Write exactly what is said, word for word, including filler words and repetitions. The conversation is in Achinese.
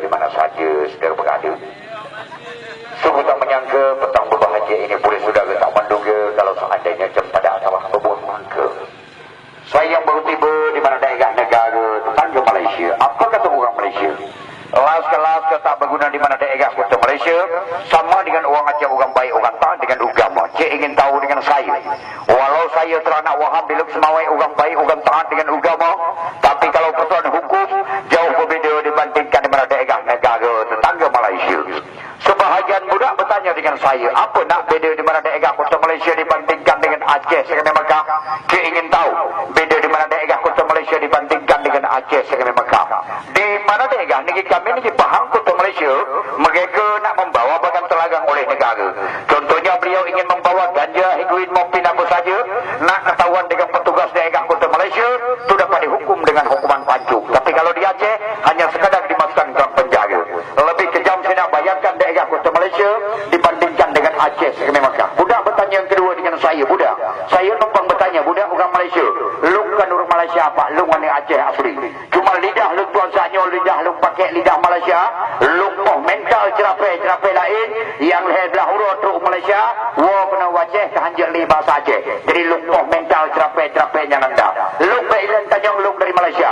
Mana saja saudara berada. Sungguh tak menyangka petang berbahagia ini boleh saudara tak menduga kalau seandainya cempedak sawah berbuah mangga. Saya yang baru tiba di mana daerah negara tetangga Malaysia. Apa kata orang Malaysia? Las kelas ke tak berguna di mana daerah kota Malaysia sama dengan orang Aceh orang baik orang taat dengan agama. Cik ingin tahu dengan saya. Walau saya teranak waham di Lhokseumawe orang baik orang taat dengan agama, tapi kalau persoalan hukum jauh berbeda dibandingkan di mana daerah negara tetangga Malaysia. Sebahagian budak bertanya dengan saya, apa nak beda di mana daerah kota Malaysia dibandingkan dengan Aceh sekarang Mekah? Cik ingin tahu beda di mana daerah kota Malaysia dibandingkan dengan Aceh sekarang Mekah. Di mana daerah negeri kami negeri Pahang kota Malaysia, mereka nak membawa bagan telarang oleh negara. Contohnya beliau ingin membawa ganja, heroin maupun apa saja, nak ketahuan dengan petugas daerah kota Malaysia, tu dapat dihukum dengan hukuman pancung. Tapi kalau di Aceh, hanya sekadar dimasukkan dalam penjara. Lebih kejam saya nak bayangkan daerah kota Malaysia dibandingkan dengan Aceh sekarang Mekah. Budak bertanya yang kedua dengan saya, budak. Saya numpang bertanya, budak orang Malaysia. Lôn kan orang Malaysia, Pak, lôn aneuk Aceh asli. Cuma lidah lôn tuan saat nyoe, lidah lôn pakai lidah Malaysia, lôn poh mental cerapé-cerapé laén, nyang lhèe blah uroe trok Malaysia, woe keunoe u Aceh, ka hanjeuet lé bahasa Aceh. Jadi lôn poh mental cerapé-cerapé nyang anda. Lôn bèk ilèe tanyong lôn dari Malaysia.